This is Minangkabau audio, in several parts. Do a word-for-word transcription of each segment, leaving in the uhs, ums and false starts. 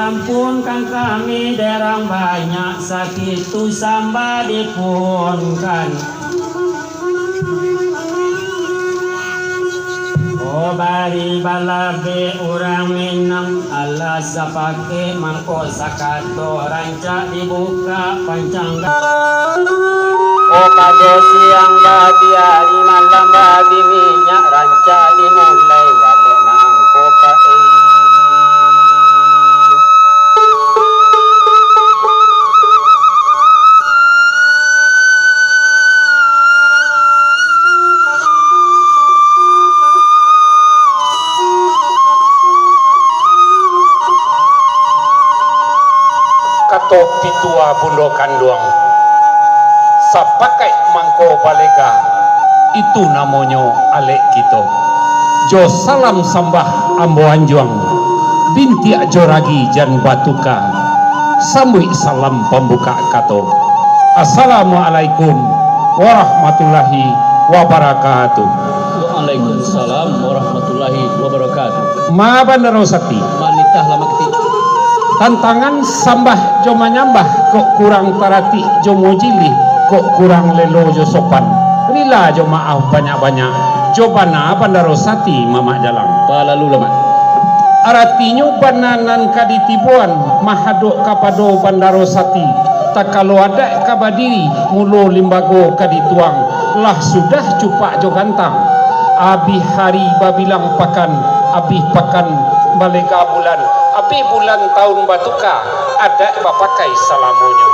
Ampunkan kami, derang banyak sakik tu sambah dipunkan. Oh, bari balabeh urang Minang, alah sapakek mangko sakato, rancak dibuka pancang. Oh, pado siang babi, ari malam babi minyak, rancak dimulai alek nangko pae. Kato pitua bundo kanduang, sapakaik mangko balega, itu namonyo alek kito. Jo salam sambah ambo anjuang, bintiak jo ragi jan batuka, sambuik salam pambukak kato. Assalamualaikum warahmatullahi wabarakatuh. Waalaikumsalam warahmatullahi wabarakatuh. Ma bandaro sati. Manitah lah makti. Tantangan sambah jo manyambah, kok kurang taratik jo mojilih, kok kurang lelo jo sopan. Rila jo maaf banyak-banyak, jo bana bandaro sati mamak jalang. Balalu lah, Mak. Aratinyo bana nan ka ditiboan, mahadok kapado bandaro sati. Takalo adat ka badiri, mulo limbago ka dituang, lah sudah cupak jo gantang. Abih hari babilang pakan, abih pakan balega bulan, abih bulan taun batuka, adat bapakai salamonyo.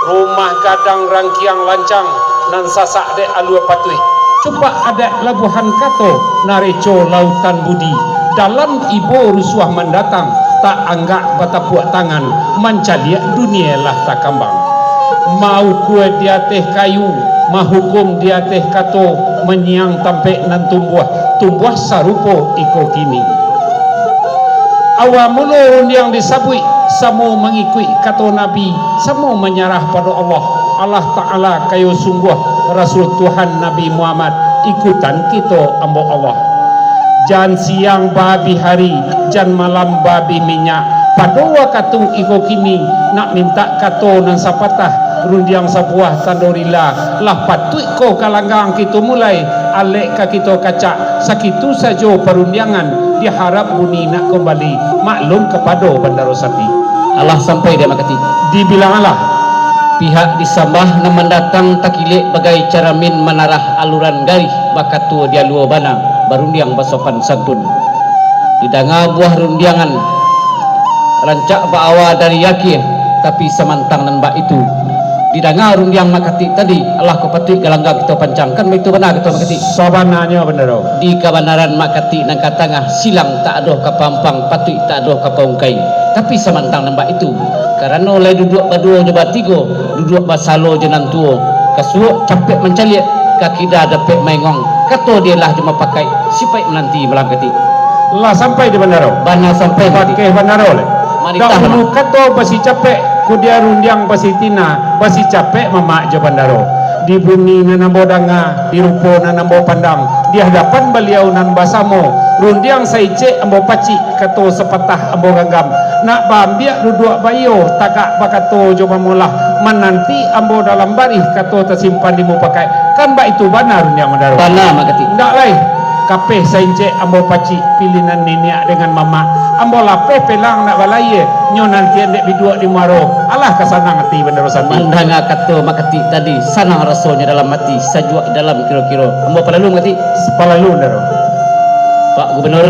Rumah gadang rangkiang lancang, nan sasak dek alua patuik. Cupak adat labuahan kato, nareco lautan budi. Dalam ibo rusuah mandatang, tak anggak batapuak tangan, mancaliak dunia lah takambang. Maukua di ateh kayu, mahukum di ateh kato, manyiang tampek nan tumbuah, tumbuah sarupo iko kini. Awa mulo rundiang disabuik, samo mangikuik kato Nabi, samo manyarah pado Allah. Allah Ta'ala kayo sungguah, Rasul Tuhan Nabi Muhammad, ikutan kito ambo Allah. Jan siang baabih hari, jan malam baabih minyak. Pado wakatu iko kini, nak mintak kato nan sapatah, rundiang sabuah tando rila, lah patuik ko ka langgang kito mulai, alek ka kito kacak, sakitu sajo parundiangan, diharap buni nak kumbali, maklum kapado bandaro sati. Alah sampai di Amak Katik. Dibilang alah. Pihak disambah nan mandatang takilek bagai caramin manarah aluran garih, bakato dialua bana, barundiang basopan santun. Didanga buah rundiangan, rancak baawa dari akhia, tapi samantang nan bak itu. Didanga rundiang Mak Katik tadi, alah ko patuik galanggang kito pancangkan, baitu bana kato Mak Katik. Sabananyo bandaro. Di kabanaran Mak Katik nan ka tangah, silang tak ado ka pampang, patuik tak ado ka paungkai. Tapi samantang nan bak itu, karano lai duduak baduo jo batigo, duduak basalo jo nan tuo, ka suok capek mancaliak, ka kida dapek maengong, kato dialah jo mapakaik, sipaik mananti malam Katik. Lah sampai di bandaro. Bana sampai Katik. Bakeh bandaro lai. Manitah. Dahulu kato basi capek, kudia rundiang basi tina, basi capek mamak jo bandaro. Di bunyi nan ambo danga, di rupo nan ambo pandang, di hadapan baliau nan basamo, rundiang saicek ambo pacik, kato sapatah ambo ganggam, nak baambiak duduak baiyo, tagak bakato jo mamolah, mananti ambo dalam barih, kato tasimpan di mupakaik. Kan baitu bana rundiang bandaro. Bana, Mak Katik. Indak lai. Kapeh saincek ambo pacik, pilihan niniak dengan mamak. Ambo lapeh pelang nak balayie, nyo nantian dek biduak di muaro. Alah ka sanang ati bandaro sati. Mandanga kato Mak Katik tadi, sanang rasonyo dalam ati, sajuak dalam kiro-kiro. Ambo palalu, Mak Katik. Palalu, bandaro. Pak Gubernur.